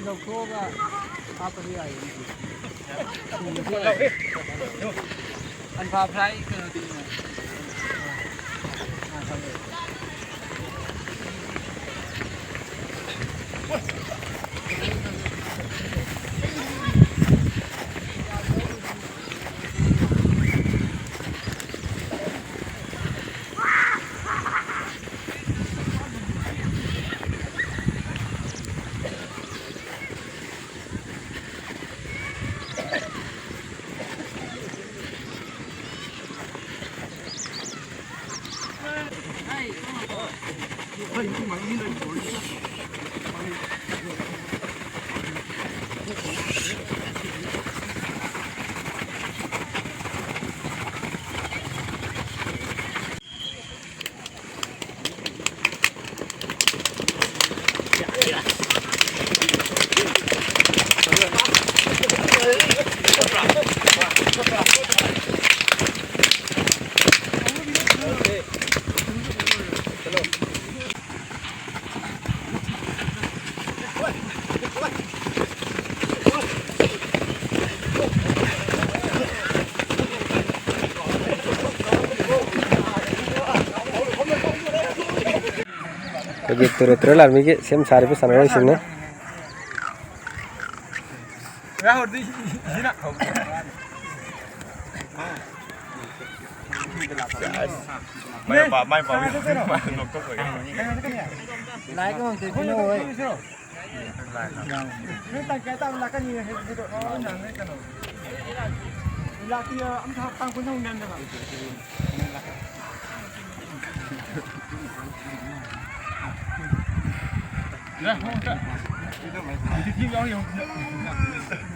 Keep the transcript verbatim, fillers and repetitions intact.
ꯂꯧꯊꯣꯛꯑꯒ ꯍꯥꯞꯄꯁꯨ ꯌꯥꯏꯌꯦ꯫ ꯊꯣꯡꯕꯁꯨ ꯌꯥꯏ꯫ ꯑꯟꯐꯥ ꯐ꯭ꯔꯥꯏ ꯀꯩꯅꯣꯗꯤ꯫ ꯑꯩꯈꯣꯏꯒꯤ ꯇꯦꯔꯤꯇꯣꯔꯤꯌꯦꯜ ꯑꯥꯔꯃꯤꯒꯤ ꯁꯦꯝ ꯁꯥꯔꯤꯕ ꯁꯥꯟꯅꯔꯣꯏꯁꯤꯡꯅ꯫ ꯃꯥꯏ ꯄꯥ-, ꯃꯥꯏ ꯄꯥꯎ-, ꯃꯥꯏ ꯅꯣꯛꯊꯣꯛꯄꯒꯤ꯫ ꯂꯥꯏꯛ ꯑꯃ ꯑꯝꯇ ꯄꯤꯅꯧ ꯍꯣꯏ꯫ ꯅꯣꯏ ꯇꯥꯡ ꯀꯌꯥ ꯇꯥꯕ ꯂꯥꯛꯀꯅꯤ ꯍꯥꯏꯕꯗꯣ? ꯑꯣ, ꯅꯪ ꯅꯣꯏ ꯀꯩꯅꯣ꯫ ꯂꯥꯛꯇꯤ ꯑꯝ ꯊꯥ ꯇꯥꯡ ꯀꯨꯟ ꯍꯧꯅꯤ ꯍꯥꯏꯕꯅꯦꯕ꯫ ꯂꯥꯛ, ꯍꯣ, ꯑꯝꯇ꯫ ꯍꯧꯖꯤꯛ ꯊꯤꯕ ꯌꯥꯎꯔꯤ, ꯌꯦꯡꯉꯣ꯫